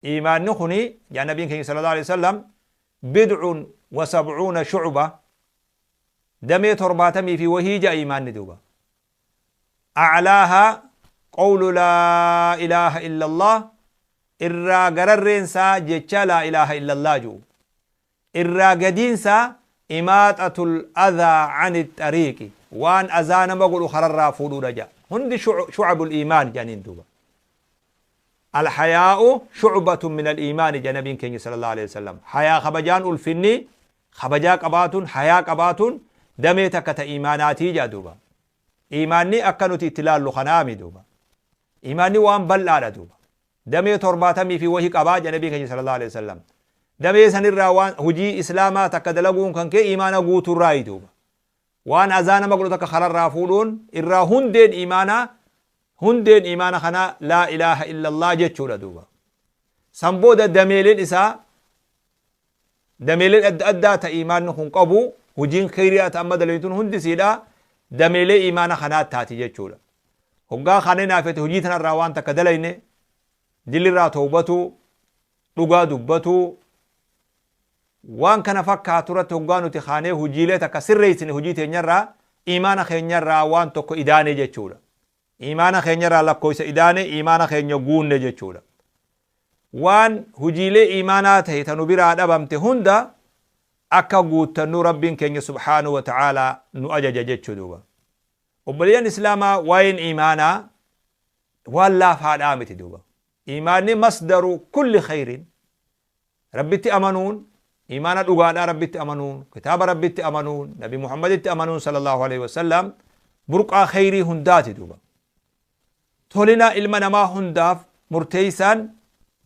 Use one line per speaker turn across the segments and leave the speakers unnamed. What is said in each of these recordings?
Iimaanni kuni jaa nabiin keenya sallallahu alaihi wasallam bid'un wa sab'uuna shu'ba, damee 70 fi wahii ja'a iimaanni duuba. A'laahaa qawlu laa ilaaha illallah, irraa gararreen isaa jecha laa ilaaha illallah ju'u. Irraa gadiin isaa imaaxatul adhaa ani xariiqi, waan azaa nama godhu kararraa fuudhuudha ja'a. Hundi shu'abul iimaan jedhaniin duuba. Alhayaa'u shu'batun minal iimaani jedha nabiin keenya sallallahu alaihi wasallam. Hayaa kabajaan ulfinni kabajaa qabaatuun hayaa qabaatuun damee takka ta iimaanaatii jedha duuba. Iimaanni akka nuti itti laallu kanaami duuba. Iimaanni waan bal'aadha duuba. Damee 70 fi wahi qabaa jedha nabiin keenya sallallahu alaihi wasallam. Damee sanirraa waan hujii islaamaa takka dalaguun kan kee iimaana guutuurraayi duuba. Waan azaa nama godhu takka kararraa fuudhuun irraa hundeen iimaanaa, hundeen iimaana kanaa laa ilaaha illallah jechuudha duuba. San booda dameeleen isaa dameeleen adda addaa ta iimaanni kun qabu, hujiin kheyriyaa ta amma dalaynu tun hundi isiidha dameelee iimaana kanaa taati jechuudha. Hoggaa kaanee naafete hujii tanarraa waan takka dalayne, dilirraa towbatuu, dhugaa dubbatuu, waan kana fakkaatu irratti hoggaa nuti kaanee hujiilee takka sirreessine, hujii teenyarraa iimaana keenyarraa waan tokko idaane jechuudha. Iimaana keenyarraa lakkoofsa idaane, iimaana keenya guunne jechuudha. Waan hujiilee iimaanaa ta'e ta nu biraa dhabamte hunda akka guuttannu Rabbiin keenya subhaanahu wa ta'aalaa nu ajaja jechuu duuba. Obboleeyyan Islaamaa, waa'een iimaanaa waan laafaadhaa miti duuba. Iimaanni masdaru kulli khayrin. Rabbitti amanuun, iimaana dhugaadhaa Rabbitti amanuun, kitaaba Rabbitti amanuun, Nabi Muhammaditti amanuun sallallahu alaihi wasallam burqaa khayrii hundaati duuba. Tolina ilma namaa hundaaf murteessaan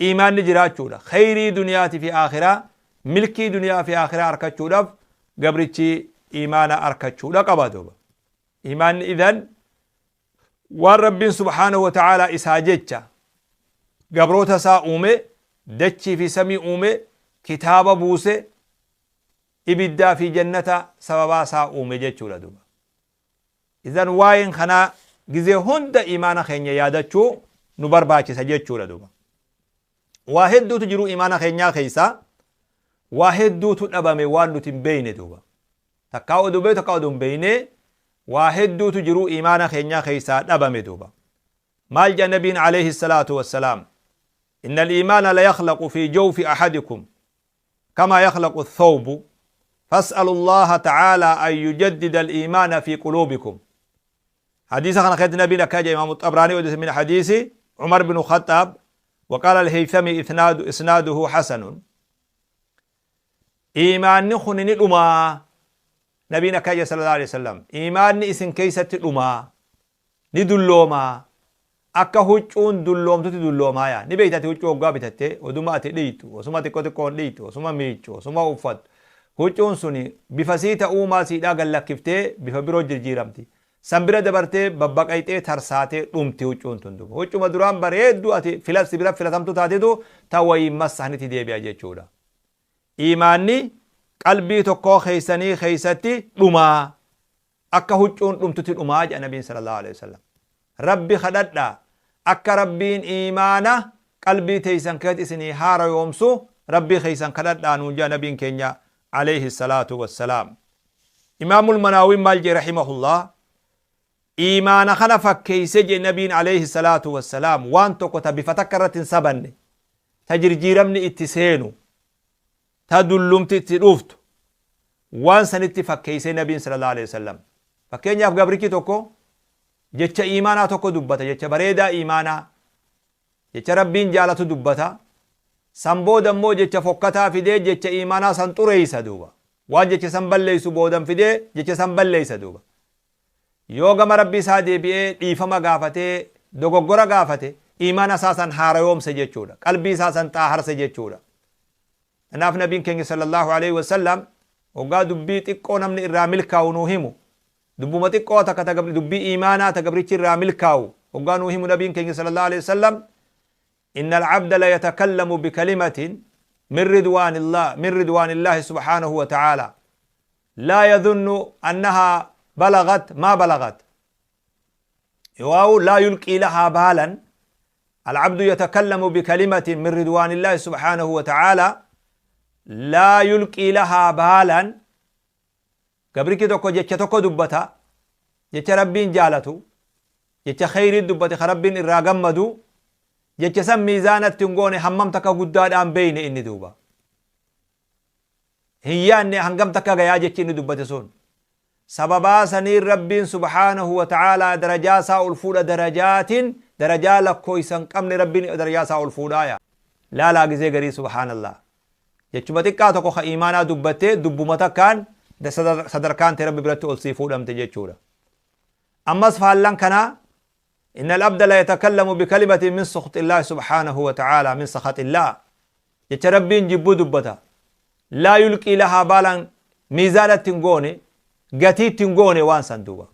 iimaanni jiraachuudha. Khayrii duniyaatii fi aakhiraa, milkii duniyaa fi aakhiraa arkachuudhaaf gabrichi iimaana arkachuudha qaba duuba. Iimaanni idan waan Rabbiin subhaanahu wa ta'aalaa isaa jecha gabroota isaa uume, dachii fi samii uume, kitaaba buuse, ibiddaa fi jannata sababaa isaa uume jechuudha duuba. Idan waa'een kanaa gizee hunda imaana keenya yaadachuu nu barbaachisa jechuudha duuba. Waa hedduutu jiruu imaana keenyaa keessaa waa hedduutu dhabame waan nuti hin beekne duuba. Takkaa oduu beektu takkaa oduu hin beekne, waa hedduutu jiruu imaana keenyaa keessaa dhabame duuba. Maal jedha nabiin alayhi salaatu wassalaam? Inna al-iimaana la yakhlaqu fi jawfi ahadikum kama yakhlaqu ath-thawbu, fas'alu Allaha ta'ala an yujaddida al-iimaana fi quluubikum. Hadiisa kana keessatti nabiin akkana jedha, Imaamu Xabraanii odeesse min hadiisi Umar bin Khaxaab, wa qaala al-Haythami isnaaduhu hasanun. Iimaanni kuni ni dhumaa. Nabiin akkana jedha sallallahu alaihi wasallam, iimaanni isin keessatti dhumaa, ni dulloomaa, akka huccuun dulloomtutti dulloomaa yaa. Ni beekta ati huccuu hoggaa bitatte oduma ati dhiitu, osuma xiqqoo xiqqoon dhiitu, osuma miiccu, osuma uffattu, huccuun suni bifa sii ta uumaa siidhaa gad lakkiftee bifa biroo jirjiiramti. San bira dabartee babbaqayxee tarsaatee dhumti huccuun tun duuba. Huccuma duraan bareedduu ati fila si bira filatamtuu taatetu ta wayiin massahanitti deebi'a jechuudha. Iimaanni qalbii tokkoo keessanii keessatti dhumaa, akka huccuun dhumtutti dhumaa jedha nabiin sallallahu alaihi wasallam. Rabbi kadhadhaa akka Rabbiin iimaana qalbii teessan keessatti isinii haarayoomsu, Rabbii keessan kadhadhaa nuun jedha nabiin keenya alayhi salaatu wassalaam. Imaamul Manaawiin maal jedhe rahimahullah? Iimaana kana fakkeeyse jedhe nabiin alayhi salaatu wassalaam waan tokko ta bifa takka irratti hin sabanne, ta jirjiiramni itti seenu, ta dullumti itti dhuftu, waan sanitti fakkeeysee nabiin sallallahu alaihi wasallam. Fakkeenyaaf gabrichi tokko jecha iimaanaa tokko dubbata, jecha bareedaa iimaanaa, jecha Rabbiin jaalatu dubbata. San booda immoo jecha fokkataa fidee jecha iimaanaa san xureeysa duuba. Waan jecha san balleeysu boodan fidee jecha san balleeysa duuba. Yoo gama Rabbii isaa deebi'ee dhiifama gaafatee dogoggora gaafate, iimaana isaa san haarayoomse jechuudha. Qalbii isaa san xaaharse jechuudha. Kanaaf Nabiin keenya sallallahu aleyhi wasallam hoggaa dubbii xiqqoo namni irraa milkaawu nuu himu, dubbuma xiqqoo takka ta dubbii iimaanaa ta gabrichi irraa milkaawu hoggaa nuu himu Nabiin keenya sallallahu aleyhi wasallam, inna al-abda la yatakallamu bikalimatin min ridwaanillah, min ridwaanillahi subhaanahu wa ta'ala, laa yadhunnu annahaa balagat maa balagat, yoo'aawu laa yulqii lahaa baalan. Alcabdu yatakallamu bikalimatin min ridwaanillaahi subhaanahu wa ta'aalaa laa yulqii lahaa baalan. Gabrichi tokko jecha tokko dubbata, jecha Rabbiin jaalatu, jecha kheyrii dubbate ka Rabbiin irraa gammadu, jecha san miizaanatti hin goone, hammam takka guddaadhaan beeyne inni duuba. Hin yaanne hangam takka gayaa jechi inni dubbate sun. Sababaa saniin Rabbiin subhaanahu wa ta'aalaa darajaa isaa ol fuudha, darajaatiin darajaa lakkooysa hin qabne Rabbiin darajaa isaa ol fuudhaaya. Laalaa gizee garii, subhaanallah. Jechuma xiqqaa tokko ka iimaanaa dubbattee dubbuma takkaan sadarkaan tee Rabbi biratti ol sii fuudhamte jechuudha. Ammas faallan kanaa, inna al-abda la yatakallamu bikalimatin min sukhxillaahi subhaanahu wa ta'aalaa, min sakhaxillaah, jecha Rabbiin jibbuu dubbata. Laa yulqii lahaa baalan, miizaanatti hin goone, gatiitti hin goone waan san duuba.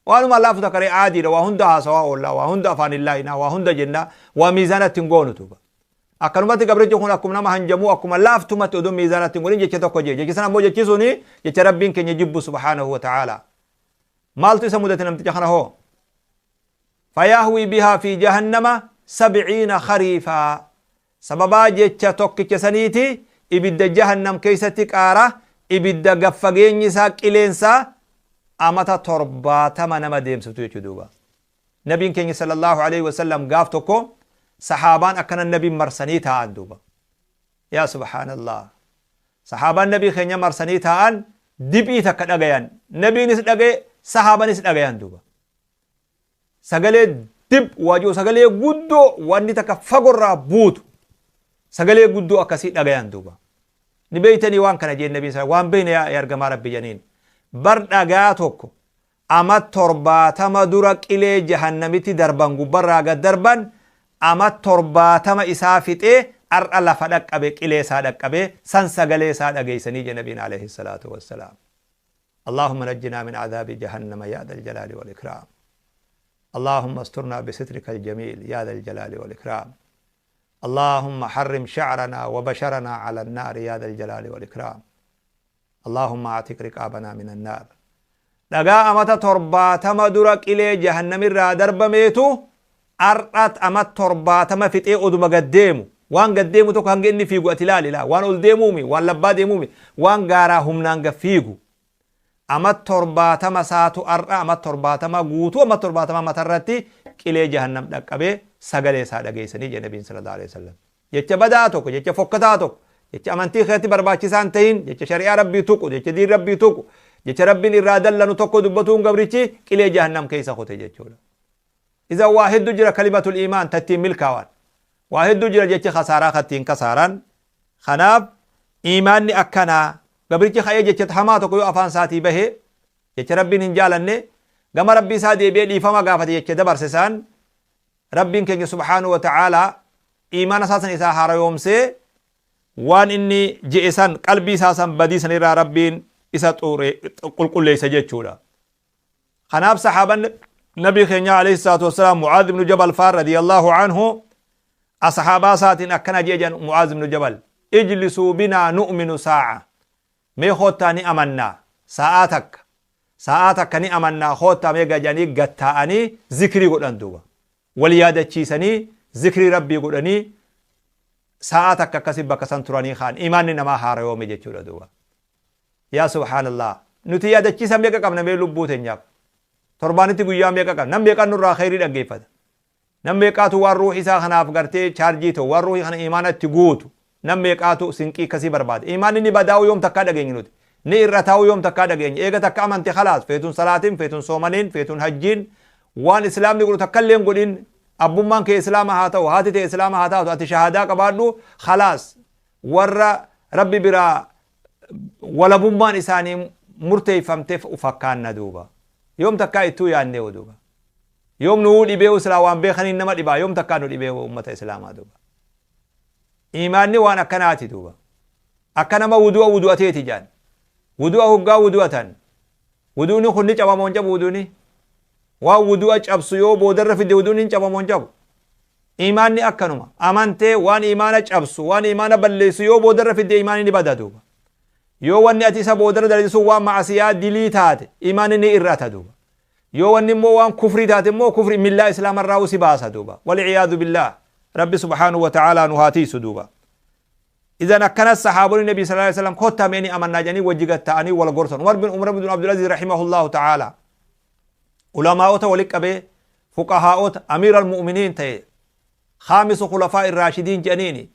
Waanuma laafu takka ree aadiidha, waa hunda haasawaa oollaa, waa hunda afaan hin laayinaa, waa hunda jennaa, waa miizaanatti hin goonu duuba. Akkanumatti gabrichi kun akkuma nama hanjamuu, akkuma laaftumatti odoo miizaanatti hin godhin jecha tokko jee. Jechi sana ammoo, jechi suni jecha Rabbiin keenya jibbu subhaanahu wa ta'aalaa. Maaltu isa mudate namticha kana hoo? Fayahwii bihaa fi jahannama 70 khariifaa. Sababaa jecha tokkicha saniiti ibidda jahannam keessatti qaara, ibidda gad fageenyi isaa qileensaa amata 70 nama deemsiftu jechuu duuba. Nabiin keenya sallallahu aleyhi wa sallam gaaf tokko sahaabaan akkana nabiin marsanii taa'an duuba. Yaa subhaanallah. Sahaabaan nabii keenya marsanii taa'an, diphii takka dhagayan. Nabiinis dhagaye, sahaabanis dhagayan duuba. Sagalee dib waajoo, sagalee guddoo wanni takka fagorraa buutu, sagalee guddoo akkasii dhagayan duuba. Ni beeytanii waan kana jeen nabiin waan beeyne yaa ergamaa Rabbi janiin. Bar dhagaa tokko ama 70 dura qilee jahannamitti darban gubbarraa gad darban, ama 70 isaa fixee ar'a lafa dhaqqabe, qilee isaa dhaqqabe san sagalee isaa dhageeysanii je nabiin alayhi salaatu wassalaam. Allahumma najjinaa min adhaabi jahannama yaa dhal jalaali wal ikraam. Allahumma asturna bisitrika aljamiil yaa dhal jalaali wal ikraam. Allahumma harrim sha'ranaa wa basharanaa ala annaari yaa dhal jalaali wal ikraam. Allahumma a'tiq riqaabanaa min annaar. Dhagaa amata 70 dura qilee jahannamirraa darbameetu ar'a ama 70 fixee oduma gad deemu. Waan gad deemu tokko hanga inni fiigu ati ilaali laa. Waan ol deemuumi, waan labbaa deemuumi, waan gaaraa humnaan gad fiigu. Ama 70 saatu ar'a ama 70 guutuu, ama 70 matarratti qilee jahannam dhaqqabee sagalee isaa dhageessanii jedhe Nabiin sallallahu alaihi wasallam. Jecha badaa tokko, jecha fokkataa tokko, jecha amantii keessatti barbaachisaa hin tahin, jecha shari'aa Rabbii tuqu, jecha diin Rabbii tuqu, jecha Rabbiin irraa dallanu tokko dubbatuun gabrichi qilee jahannam keessa kute jechuudha. Iza waa heddu jira kalimatul iimaan ta ittiin milkaawan. Waa heddu jira jechi khasaaraa ka ittiin kasaaran. Kanaaf iimaanni akkanaa, gabrichi ka'ee jecha hamaa tokko yoo afaan isaatii bahe, jecha Rabbiin hin jaalanne, gama Rabbii isaa deebi'ee dhiifama gaafate, jecha dabarse isaan Rabbiin keenya subhaanahu wa ta'aalaa iimaana isaa san isaa haarayoomsee, waan inni je'e san, qalbii isaa san badii sanirraa Rabbiin isa qulqulleessa jechuudha. Kanaaf sahaaban nabii keenyaa alayhi salaatu wassalaam, Mu'aaz ibnu Jabal faan radiyallahu anhu, ashaabaa isaatiin akkana je'e jedhan Mu'aaz ibnu Jabal: ijlisuu binaa nu'minu saa'a, mee koottaa ni amannaa saa'aa takka, saa'aa takka ni amannaa koottaa mee jedhanii gad taa'anii zikrii godhan duuba. Wal yaadachiisanii zikrii Rabbii godhanii saa'aa takka akkasii bakka san turanii kaan imaanni namaa haarayoome jechuudha duuba. Yaa subhaanallah, nuti yaadachiisa meeqa qabna mee lubbuu teenyaaf? Torbaanitti guyyaa meeqa qabna? Nam meeqaan nurraa kheyrii dhaggeeffata? Nam meeqaatu waan ruuhi isaa kanaaf gartee chaarjii ta'u, waan ruuhii kana imaana itti guutu, nam meeqaatu sinqii akkasii barbaada? Imaanni ni badaa'uu yoom takkaa dhageenye nuti? Ni irrataa'uu yoom takkaa dhageenye? Eega takka amante khalaas, feetun salaatin, feetun soomanin, feetun hajjiin, waan islaamni godhu takka illee hin godhin, abbummaan kee islaama haa ta'u, haati tee islaama haa taatu, ati shahaadaa qabaadhu, khalaas, warra Rabbi biraa walabummaan isaanii murteeffamteef fakkaanna duuba. Yoom takkaa ittuu yaannee duuba. Yoom nuu dhibee silaa waan beekaniin nama dhibaa, yoom takkaa nu dhibee ummata islaamaa duuba. Iimaanni waan akkanaati duuba. Akka nama wudu'a wudu'ateeti jaan. Wudu'a hoggaa wudu'atan. Wudu'ni kun ni cabamoo hin cabu wudu'ni? Waan wudu'a cabsu yoo boodarra fidde wudu'ni hin cabamoo hin cabu? Iimaanni akkanuma. Amantee waan iimaana cabsu, waan iimaana balleessu yoo boodarra fidde iimaanni ni bada duuba. Yoo wanni ati isa boodarra dalagde sun waan ma'asiyaa dilii taate, iimaanni ni ir'ata duuba. Yoo wanni immoo waan kufrii taate immoo kufri millaa islaamarraa si baasa duuba. Wal'iyaadu billaah. Rabbi subhaanahu wa ta'aalaa nu haa tiisu duuba. Idan akkanas sahaabonni Nabii sallallahu alaihi wasallam kottaa mee ni amannaa jedhanii wajji gad ta'anii wal gorsan. Umar bin Abdul rahimahullahu ta'ala ulamaa'ota walitti qabee, fuqahaa'ota, amiira al-mu'miniin ta'e, khaamisu khulafaa irraashidiin jedhaniini,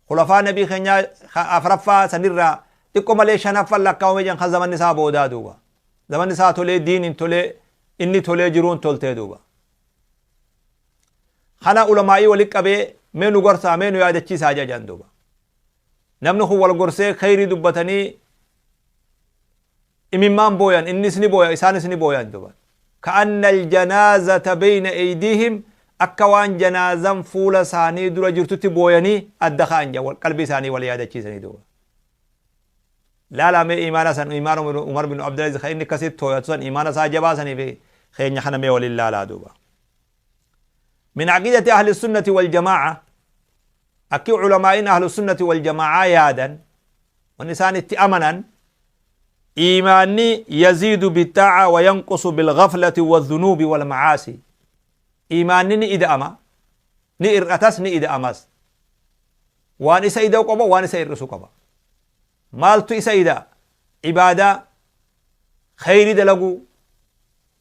khulafaa Nabii keenyaa afraffaa sanirraa xiqqoo malee shanaffan lakkaa'ame jedhan, kan zamanni isaa boodaa duuba. Zamanni isaa tolee, diiniin tolee, inni tolee, jiruun toltee duuba. Kana ulamaa'ii walitti qabee, mee nu gorsaa, mee nu yaadachiisaa jedhan duuba. Namni kun wal gorsee kheyrii dubbatanii imimmaan booyan, innis ni booya, isaanis ni booyan duuba. Ka'anna aljanaazata bayna aydiihim, akka waan janaazan fuula isaanii dura jirtutti booyanii adda ka'an jedhan, qalbii isaanii wal yaadachiisanii duuba. Laalaa mee imaana san, imaana Umar bin Abdulaziz kan inni akkasitti tooyatu san, imaana isaa jabaa sanii fi keenya kana mee waliin laalaa duuba. من عقيدة أهل السنة والجماعة، akki culamaa'in أهل السنة والجماعة yaadan wanni isaan itti amanan, iimaanni يزيد بالطاعة وينقص بالغفلة والذنوب والمعاصي. Iimaanni ni ida'ama, ni ir'atas, ni ida'amas. Waan isa ida'u qaba, waan isa hir'isu qaba. Maaltu isa ida'a? Ibaadaa kheyri dalaguu,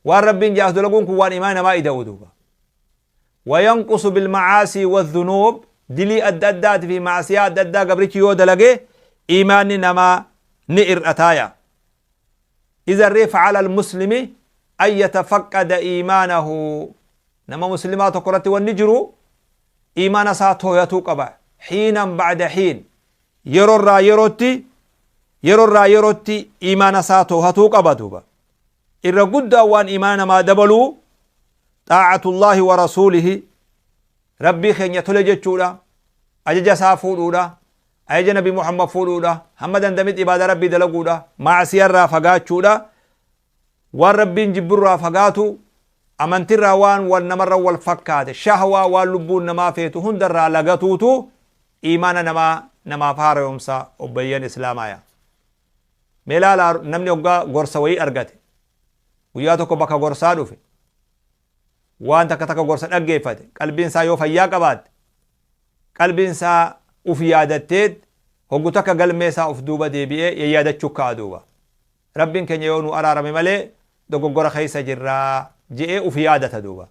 waan Rabbiin jaas dalaguun kun waan imaana namaa ida'u duuba. وينقص بالمعاصي والذنوب، dilii adda addaati fi maasiyaa adda addaa gabrichi yoo dalage iimaanni namaa ni ir'ataaya. إذا ريف على المسلم أن يتفقد إيمانه. Nama muslimaa tokko irratti wanni jiru iimaana isaa tooyatuu qaba حينا بعد حين، yeroo yerootti, yeroo yerootti iimaana isaa toohatuu qaba duuba. Irra guddaa waan iimaana namaa dabaluu طاعة الله ورسوله، Rabbii keenya tole jechuudha, ajaja isaa fuudhuudha, ajaja Nabi Muhammad fuudhuudha, hamma dandamit ibaadaa Rabbii dalaguudha, maasiyarraa fagaachuudha, waan Rabbiin jibburraa fagaatu, amantirraa waan wal namarra wal fakkaate, shahwaa, waan lubbuun namaa feetu hundarraa lagatuutu iimaana namaa namaaf haarayomsa. Obboleeyyan islaamaaya, mee laalaa, namni hoggaa gorsa wayii argate, guyyaa tokko bakka gorsaa dhufe, waan takka takka gorsa dhaggeeffate, qalbiin isaa yoo fayyaa qabaatte, qalbiin isaa uf yaadatteet hoggu takka galmee isaa uf duuba deebi'ee yaadachuu ka'a duuba. Rabbiin keenya yoo nu araarame malee dogoggora keessa jirraa je'ee uf yaadata duuba.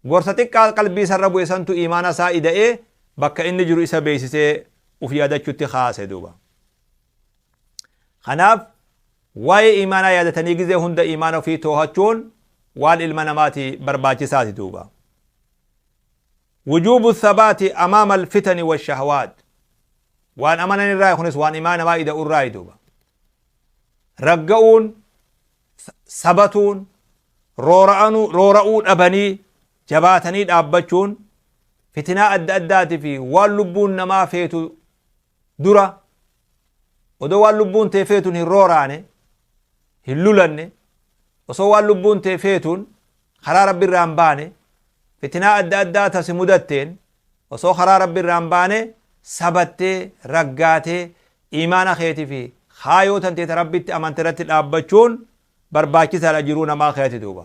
Gorsa xiqqaa qalbii isarra bu'e santu imaana isaa ida'ee bakka inni jiru isa beeksisee uf yaadachuutti kaase duuba. Kanaaf waa'ee imaanaa yaadatanii gizee hunda imaana ofii too'achuun waan ilma namaati barbaachisaati duuba. وجوب الثبات أمام الفتن والشهوات، waan amanan irraa kunis waan imaana namaa ida'u irraa duuba. Ragga'uun, sabatuun, roora'uu dhabanii jabaatanii dhaabbachuun fitinaa adda addaatii fi waan lubbuun namaa feetu dura, odoo waan lubbuun tee feetuun hin rooraane, hin lulanne, osoo waan lubbuun tee feetuun karaa Rabbi irraa hin baane, fitinaa adda addaa tasi mudatteen osoo karaa Rabbi irraa hin baane, sabattee raggaatee imaana keetii fi kaayoo tanteeta Rabbitti amante irratti dhaabbachuun barbaachisaadha jiruu namaa keeti duuba.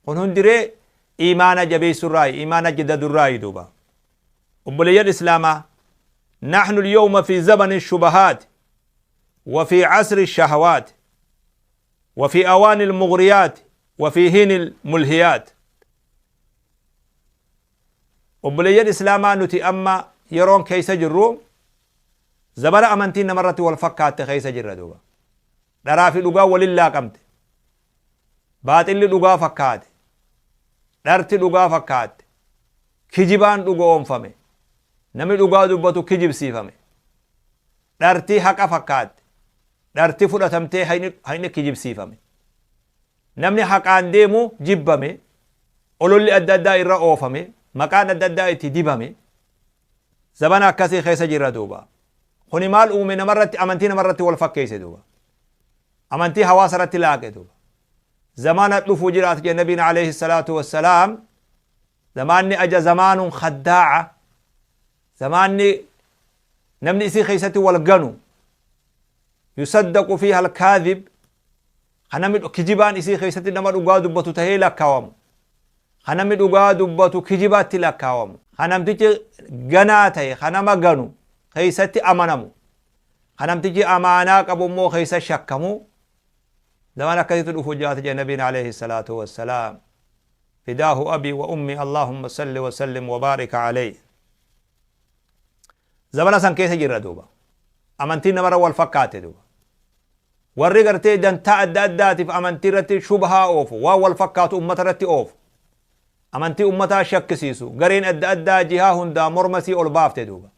Kun hundiree imaana jabeessurraayi, imaana jaddadurraayi duuba. Obboleeyyan islaamaa, نحن اليوم في زمن الشبهات وفي عصر الشهوات وفي أوان المغريات وفي حين الملهيات. Obboleeyyan islaamaa, nuti amma yeroon keessa jirru zabana amantiin namarratti wal fakkaatte keessa jirra duuba. Dharaa fi dhugaa walin laaqamte, baaxilli dhugaa fakkaate, dharti dhugaa fakkaatte, kijibaan dhuga oomfame, namni dhugaa dubbatu kijibsiifame, dharti haqa fakkaatte, dharti fudhatamtee hayni kijibsiifame, namni haqaan deemu jibbame, ololli adda addaa irra oofame, maqaan adda addaa itti dibame. Zabana akkasii keessa jirra duuba. Kuni maal uume namarratti? Amantii namarratti wal fakkeesse duuba, amantii hawaasa irratti laaqe duuba. Zamana dhufu jiraat jedhe nabiin عليه الصلاة والسلام, zamaanni aja زمان خداعة, zamaanni namni isii keessatti wal ganu, يصدق فيها الكاذب, kan namni kijibaan isii keessatti nama dhugaa dubbatu tahee lakkaawamu. Ka namni dhugaa dubbatu kijibaatti lakkaawamu. Ka namtichi ganaa ta'e, ka nama ganu keessatti amanamu. Ka namtichi amaanaa qabu immoo keessa shakkamu. Zaman akkasiitu dhufu jiraata jedhe Nabiin alayhi salaatu wassalaam. Fidaahu abii wa ummi Allahumma salli wa sallim wa baarik alayhi. Zamana san keessa jirra duuba. Amantiin namarra wal fakkaate duuba. Warri gartee dantaa adda addaatiif amantii irratti shubhaa oofu, waan wal fakkaatu ummata irratti oofu, amantii ummataa shakkisiisu, gareen adda addaa jihaa hundaa morma isii ol baafte duuba.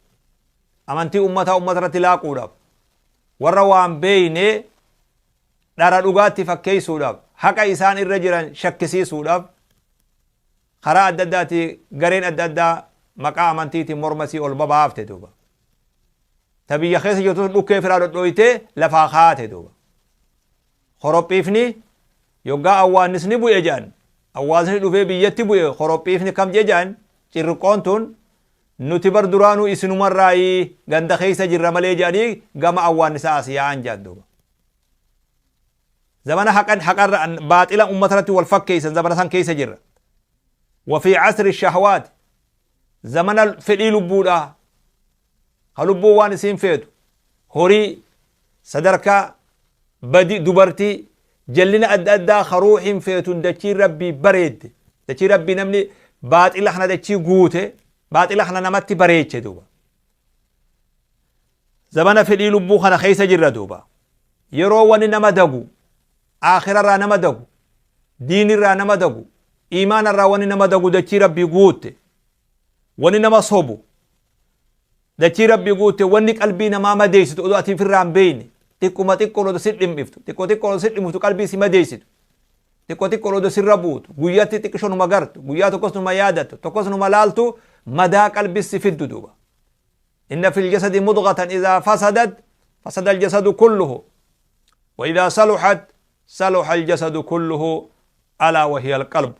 Amantii ummataa ummata irratti laaquudhaaf, warra waan beeyne dhara dhugaatti fakkeessuudhaaf, haqa isaan irra jiran shakkisiisuudhaaf, karaa adda addaati gareen adda addaa maqaa amantiitiin morma isii ol babaafte duuba. Ta biyya keessa jirtu sun dhukkee firaa dhodhooytee lafaa kaate duuba. Korophiifni yoggaa awwaannisni bu'e jedhan, awwaannisni dhufee biyyatti bu'e, korophiifni kam jee jedhan, cirriqqoon tun nuti bar duraanuu isinumarraayii ganda keessa jirra malee jedhanii gama awwaannisaa as yaa'an jedhan duuba. Zamana haqan haqarra baaxila ummata irratti wal fakkeessan zamana san keessa jirra. Wa fi asri shahwaat, zamana fedhii lubbuudhaa, ka lubbuun waan isiin feetu, horii, sadarkaa, badi, dubartii, jallina adda addaa ka ruuhiin feetun dachiin Rabbii bareedde, dachii Rabbii namni baaxila kana dachii guute, baaxila kana namatti bareeche duuba. Zamana fedhii lubbuu kana keessa jirra duuba. Yeroo wani nama dagu, aakhirarraa nama dagu, diinirraa nama dagu, iimaanarraa wani nama dagu dachii Rabbii guutte, wani nama sobu dachii Rabbii guutte, wanni qalbii namaa madeessitu odoo ati ifirraa hin beeyne, xiqquma xiqqoon odoo si dhim'iftu, xiqqoo xiqqoon odoo si dhim'iftu, qalbii si madeessitu, xiqqoo xiqqoon odoo sirra buutu, guyyatti xiqqisho numa gartu, guyyaa tokkos numa yaadattu, tokkos numa laaltu, madaa qalbii si fiddu duuba. Inna fil jasadi mudghatan idhaa fasadat fasada aljasadu kulluhu wa idhaa saluhat saluha aljasadu kulluhu alaa wa hiya alqalbu.